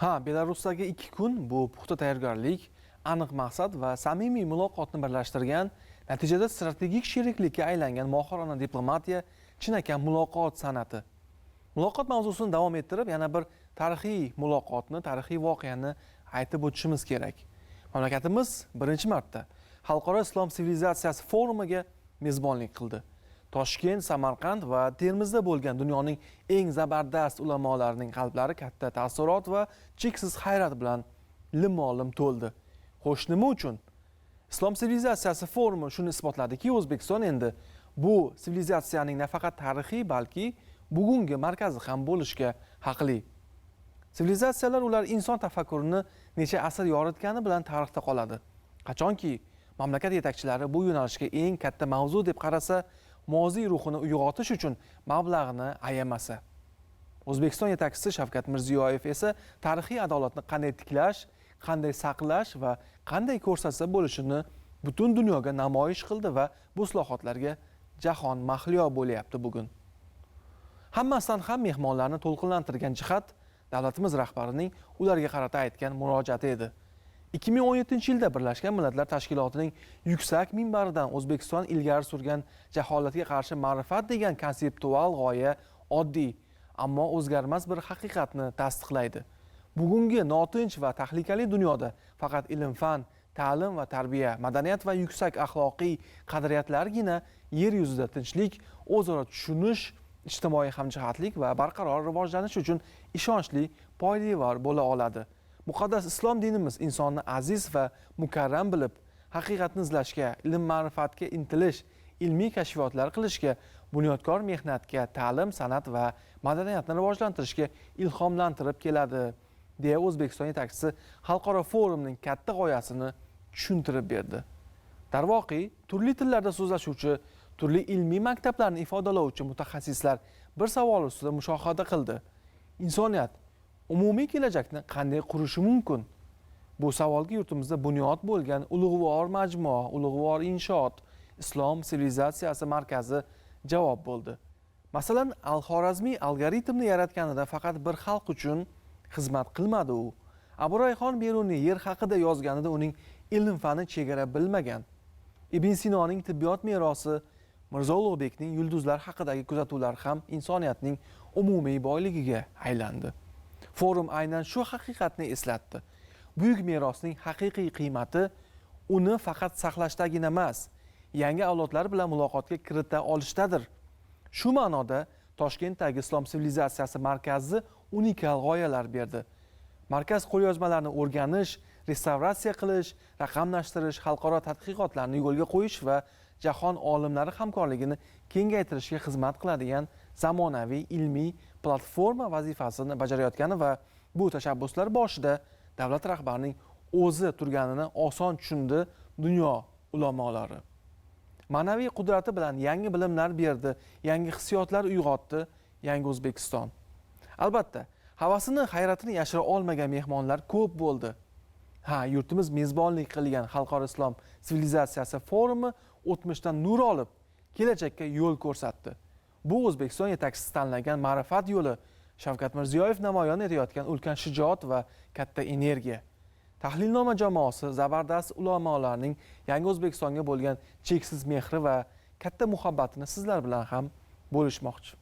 Ha, Belarusdagi 2 kun bu puxta tayyorgarlik, aniq maqsad va samimiy muloqotni birlashtirgan, natijada strategik sheriklikka aylangan mohirona diplomatiya, chinakam muloqot san'ati. Muloqot mavzusini davom ettirib, yana bir tarixiy muloqotni, tarixiy voqeani aytib o'tishimiz kerak. Mamlakatimiz birinchi marta Xalqaro islom sivilizatsiyasi forumiga mezbonlik qildi. Toshkent, Samarqand va Termizda bo'lgan dunyoning eng zabardast ulamolarining qalblari katta taassurot va cheksiz hayrat bilan lim-lim to'ldi. Xo'sh, nima uchun? Islom sivilizatsiyasi forumi shuni isbotladiki, O'zbekiston endi bu sivilizatsiyaning nafaqat tarixiy, balki bugungi markazi ham bo'lishga haqli. Sivilizatsiyalar ular inson tafakkurini necha asr yoritgani bilan tarixda qoladi. Qachonki mamlakat yetakchilari bu yo'nalishga eng katta mavzu deb qarasa, moziy ruhini uyg'otish uchun mablag'ni ayamasa. O'zbekiston yetakchisi Shavkat Mirziyoyev esa tarixiy adolatni qanday tiklash, qanday saqlash va qanday ko'rsatsa bo'lishini butun dunyoga namoyish qildi va bu islohotlarga jahon mahliyo bo'lyapti bugun. Hammasidan ham mehmonlarni to'lqinlantirgan jihat davlatimiz rahbarining ularga qarata aytgan murojaati edi. 2017-yilda Birlashgan Millatlar Tashkilotining yuksak minbaridan O'zbekiston ilgari surgan jaholatga qarshi ma'rifat degan konseptual g'oya oddiy, ammo o'zgarmas bir haqiqatni tasdiqlaydi. Bugungi notinch va tahlikali dunyoda faqat ilm-fan, ta'lim va tarbiya, madaniyat va yuksak axloqiy qadriyatlargina yer yuzida tinchlik, o'zaro tushunish, ijtimoiy hamjihatlik va barqaror rivojlanish uchun ishonchli poydevor bo'la oladi. Muqaddas islom dinimiz insonni aziz va mukarram bilib, haqiqatni izlashga, ilm ma'rifatga intilish, ilmiy kashfiyotlar qilishga, bunyodkor mehnatga, ta'lim, san'at va madaniyatni rivojlantirishga ilhomlantirib keladi, deya O'zbekiston yetakchisi xalqaro forumning katta g'oyasini tushuntirib berdi. Darvoqe, turli tillarda so'zlashuvchi, turli ilmiy maktablarni ifodalovchi mutaxassislar bir savol ustida mushohada qildi. Insoniyat umumiy kelajakni qanday qurishi mumkin? Bu savolga yurtimizda bunyod bo'lgan ulug'vor majmua, ulug'vor inshoot, Islom sivilizatsiyasi markazi javob bo'ldi. Masalan, Al-Xorazmiy algoritmni yaratganida faqat bir xalq uchun xizmat qilmadi u. Abu Rayhon Beruniy yer haqida yozganida uning ilm fani chegara bilmagan. Ibn Sinoning tibbiyot merosi, Mirzo Ulug'bekning yulduzlar haqidagi kuzatuvlari ham insoniyatning umumiy boyligiga aylandi. Forum aynan shu haqiqatni eslatdi. Buyuk merosning haqiqiy qiymati uni faqat saqlashdagina emas, yangi avlodlar bilan muloqotga kirita olishdadir. Shu ma'noda Toshkentdagi Islom sivilizatsiyasi markazi unikal g'oyalar berdi. Markaz qo'lyozmalarni o'rganish, restavratsiya qilish, raqamlashtirish, xalqaro tadqiqotlarni yo'lga qo'yish va jahon olimlari hamkorligini kengaytirishga xizmat qiladigan zamonaviy ilmiy platforma vazifasini bajarayotgani va bu tashabbuslar boshida davlat rahbarining o'zi turganini oson tushundi dunyo ulamolari. Ma'naviy qudrati bilan yangi bilimlar berdi, yangi hissiyotlar uyg'otdi yangi O'zbekiston. Albatta, havasini, hayratini yashira olmagan mehmonlar ko'p bo'ldi. Ha, yurtimiz mezbonlik qilgan Xalqaro islom sivilizatsiyasi forumi o'tmishdan nur olib, kelajakka yo'l ko'rsatdi. Bu O'zbekiston yetakchisi tanlagan ma'rifat yo'li, Shavkat Mirziyoyev namoyon etayotgan ulkan shijoat va katta energiya. Tahlilnoma jamoasi zabardast ulamolarning yangi O'zbekistonga bo'lgan cheksiz mehri va katta muhabbatini sizlar bilan ham bo'lishmoqchi.